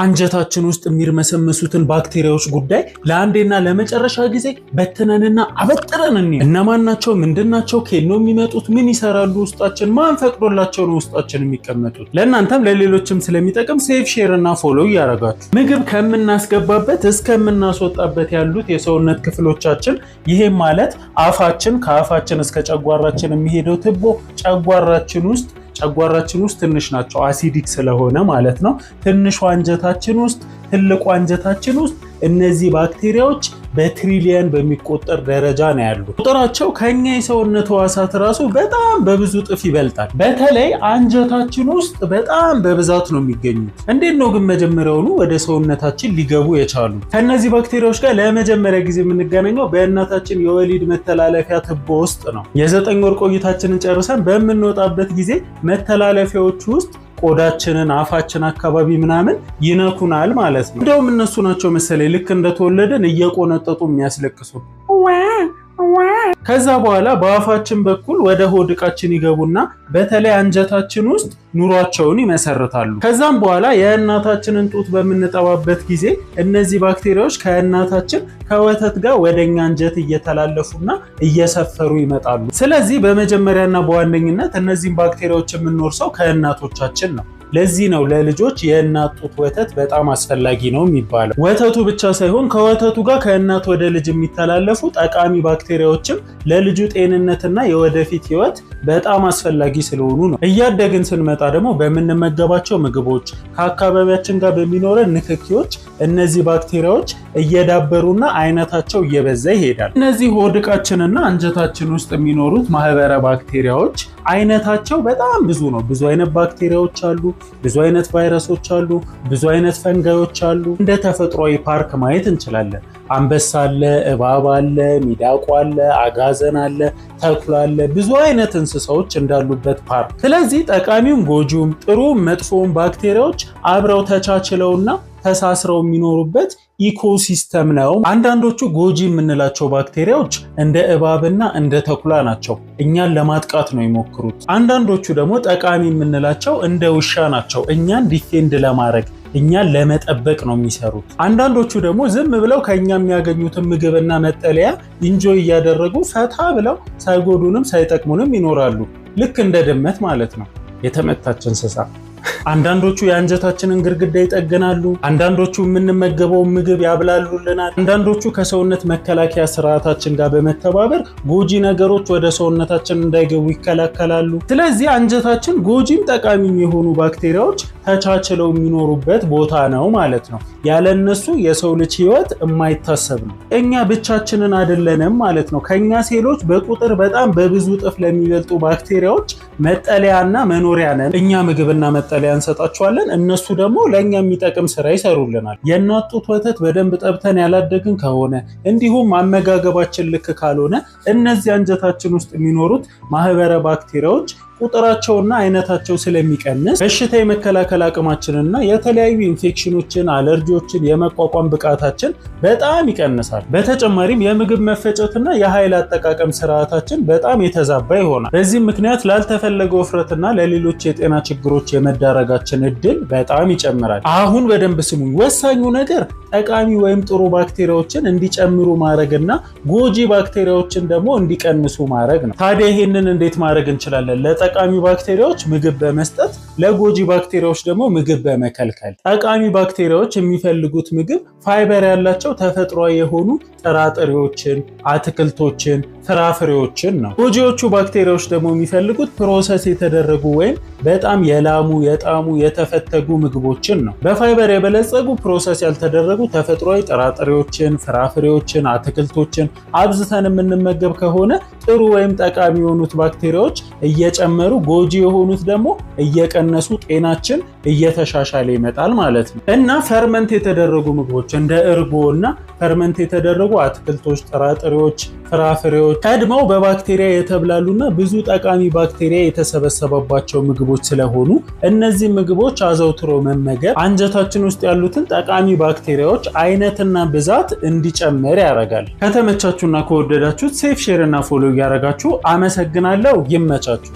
አንጀታችን ውስጥ የሚርመሰመሱትን ባክቴሪያዎች ጉዳይ ለአንዴና ለመጨረሻ ጊዜ በትነንና አበጥረን እንይ። እነማን ናቸው? ምንድን ናቸው? ከየት ነው የሚመጡት? ምን ይሰራሉ? ውስጣችን ማን ፈቅዶላቸው ነው ውስጣችን የሚቀመጡት? ለእናንተም ለሌሎችም ስለሚጠቅም save፣ share እና follow እያረጋችሁ። ምግብ ከምናስገባበት እስከምናስወጣበት ያሉት የሰውነት ክፍሎቻችን፣ ይሄም ማለት አፋችን፣ ከአፋችን እስከ ጨጓራችን የሚሄደው ትቦ፣ ጨጓራችን ውስጥ ትንሽ ናቸው፣ acidic ስለሆነ ማለት ነው። ትንሿ አንጀታችን ውስጥ፣ ትልቁ አንጀታችን ውስጥ እነዚህ ባክቴሪያዎች በትሪሊየን በሚቆጠር ደረጃ ነው ያሉት። ቁጥራቸው ከኛ የሰውነት ህዋሳት ራሱ በጣም በብዙ እጥፍ ይበልጣል። በተለይ አንጀታችን ውስጥ በጣም በብዛት ነው የሚገኙት። እንዴት ነው ግን መጀመሪያውኑ ወደ ሰውነታችን ሊገቡ የቻሉ? ከእነዚህ ባክቴሪያዎች ጋር ለመጀመሪያ ጊዜ የምንገናኘው በእናታችን የወሊድ መተላለፊያ ትቦ ውስጥ ነው። የ9 ወር ቆይታችንን ጨርሰን በምንወጣበት ጊዜ መተላለፊያዎቹ ውስጥ ቆዳችንን፣ አፋችን አካባቢ ምናምን ይነኩናል ማለት ነው። እንደውም እነሱ ናቸው መሰለኝ ልክ እንደተወለድን እየቆነጠጡ የሚያስለቅሱ። ከዛ በኋላ በአፋችን በኩል ወደ ሆድ ዕቃችን ይገቡና በተለይ አንጀታችን ውስጥ ኑሯቸውን ይመሰርታሉ። ከዛም በኋላ የእናታችንን ጡት በምንጠባበት ጊዜ እነዚህ ባክቴሪያዎች ከእናታችን ከወተት ጋር ወደኛ አንጀት እየተላለፉና እየሰፈሩ ይመጣሉ። ስለዚህ በመጀመሪያና በዋነኝነት እነዚህን ባክቴሪያዎች የምንወርሰው ከእናቶቻችን ነው። ለዚህ ነው ለልጆች የእናት ጡት ወተት በጣም አስፈላጊ ነው የሚባለው። ወተቱ ብቻ ሳይሆን ከወተቱ ጋር ከእናት ወደ ልጅ የሚተላለፉ ጠቃሚ ባክቴሪያዎችም ለልጁ ጤንነትና የወደፊት ሕይወት በጣም አስፈላጊ ስለሆኑ ነው። እያደግን ስንመጣ ደግሞ በምንመገባቸው ምግቦች፣ ከአካባቢያችን ጋር በሚኖረን ንክኪዎች እነዚህ ባክቴሪያዎች እየዳበሩና አይነታቸው እየበዛ ይሄዳል። እነዚህ ሆድ ዕቃችንና አንጀታችን ውስጥ የሚኖሩት ማህበረ ባክቴሪያዎች አይነታቸው በጣም ብዙ ነው። ብዙ አይነት ባክቴሪያዎች አሉ። ብዙ አይነት ቫይረሶች አሉ። ብዙ አይነት fungi ዮች አሉ። እንደ ተፈጥሯዊ ፓርክ ማየት እንችላለን። አንበሳ አለ፣ እባብ አለ፣ ሚዳቋ አለ፣ አጋዘን አለ፣ ተኩላ አለ። ብዙ አይነት እንስሳዎች እንዳሉበት ፓርክ። ስለዚህ ጠቃሚውም ጎጂውም፣ ጥሩም መጥፎውም ባክቴሪያዎች አብረው ተቻችለውና ተሳስረው የሚኖሩበት ecosystem ነው። አንዳንዶቹ ጎጂ የምንላቸው ባክቴሪያዎች እንደ እባብና እንደ ተኩላ ናቸው። እኛን ለማጥቃት ነው የሚሞክሩት። አንዳንዶቹ ደግሞ ጠቃሚ የምንላቸው እንደ ውሻ ናቸው። እኛን defend ለማድረግ፣ እኛን ለመጠበቅ ነው የሚሰሩት። አንዳንዶቹ ደግሞ ዝም ብለው ከእኛ የሚያገኙትን ምግብና መጠለያ enjoy እያደረጉ ፈታ ብለው ሳይጎዱንም ሳይጠቅሙንም ይኖራሉ። ልክ እንደ ድመት ማለት ነው፣ የተመታች እንስሳ። አንዳንዶቹ የአንጀታችንን ግድግዳ ይጠግናሉ። አንዳንዶቹ የምንመገበውን ምግብ ያብላሉልናል። አንዳንዶቹ ከሰውነት መከላከያ ስርዓታችን ጋር በመተባበር ጎጂ ነገሮች ወደ ሰውነታችን እንዳይገቡ ይከላከላሉ። ስለዚህ አንጀታችን ጎጂም ጠቃሚም የሆኑ ባክቴሪያዎች ተቻችለው የሚኖሩበት ቦታ ነው ማለት ነው። ያለ እነሱ የሰው ልጅ ሕይወት የማይታሰብ ነው። እኛ ብቻችንን አይደለንም ማለት ነው። ከኛ ሴሎች በቁጥር በጣም በብዙ እጥፍ ለሚበልጡ ባክቴሪያዎች መጠለያና መኖሪያ ነን። እኛ ምግብና መጠለያ እንሰጣቸዋለን፣ እነሱ ደግሞ ለእኛ የሚጠቅም ስራ ይሰሩልናል። የእናት ጡት ወተት በደንብ ጠብተን ያላደግን ከሆነ፣ እንዲሁም አመጋገባችን ልክ ካልሆነ፣ እነዚህ አንጀታችን ውስጥ የሚኖሩት ማህበረ ባክቴሪያዎች ቁጥራቸውና አይነታቸው ስለሚቀንስ በሽታ የመከላከል አቅማችንና የተለያዩ ኢንፌክሽኖችን፣ አለርጂዎችን የመቋቋም ብቃታችን በጣም ይቀንሳል። በተጨማሪም የምግብ መፈጨትና የኃይል አጠቃቀም ስርዓታችን በጣም የተዛባ ይሆናል። በዚህም ምክንያት ላልተፈለገ ውፍረትና ለሌሎች የጤና ችግሮች የመዳረጋችን እድል በጣም ይጨምራል። አሁን በደንብ ስሙኝ። ወሳኙ ነገር ጠቃሚ ወይም ጥሩ ባክቴሪያዎችን እንዲጨምሩ ማድረግና ጎጂ ባክቴሪያዎችን ደግሞ እንዲቀንሱ ማድረግ ነው። ታዲያ ይሄንን እንዴት ማድረግ እንችላለን? ለጠቃሚ ባክቴሪያዎች ምግብ በመስጠት፣ ለጎጂ ባክቴሪያዎች ደግሞ ምግብ በመከልከል። ጠቃሚ ባክቴሪያዎች የሚፈልጉት ምግብ ፋይበር ያላቸው ተፈጥሯዊ የሆኑ ጥራጥሬዎችን፣ አትክልቶችን፣ ፍራፍሬዎችን ነው። ጎጂዎቹ ባክቴሪያዎች ደግሞ የሚፈልጉት process የተደረጉ ወይም በጣም የላሙ፣ የጣሙ፣ የተፈተጉ ምግቦችን ነው። በፋይበር የበለጸጉ፣ process ያልተደረጉ ተፈጥሯዊ ጥራጥሬዎችን፣ ፍራፍሬዎችን፣ አትክልቶችን አብዝተን የምንመገብ ከሆነ ጥሩ ወይም ጠቃሚ የሆኑት ባክቴሪያዎች እየጨመሩ፣ ጎጂ የሆኑት ደግሞ እየቀነሱ ጤናችን እየተሻሻለ ይመጣል ማለት ነው። እና ferment የተደረጉ ምግቦች እንደ እርጎ እና ferment የተደረጉ አትክልቶች፣ ጥራጥሬዎች፣ ፍራፍሬዎች ቀድመው በባክቴሪያ የተብላሉና ብዙ ጠቃሚ ባክቴሪያ የተሰበሰበባቸው ምግቦች ስለሆኑ እነዚህ ምግቦች አዘውትሮ መመገብ አንጀታችን ውስጥ ያሉትን ጠቃሚ ባክቴሪያዎች አይነትና ብዛት እንዲጨምር ያደርጋል። ከተመቻችሁና ከወደዳችሁት save፣ share እና follow እያደረጋችሁ፣ አመሰግናለሁ። ይመቻችሁ።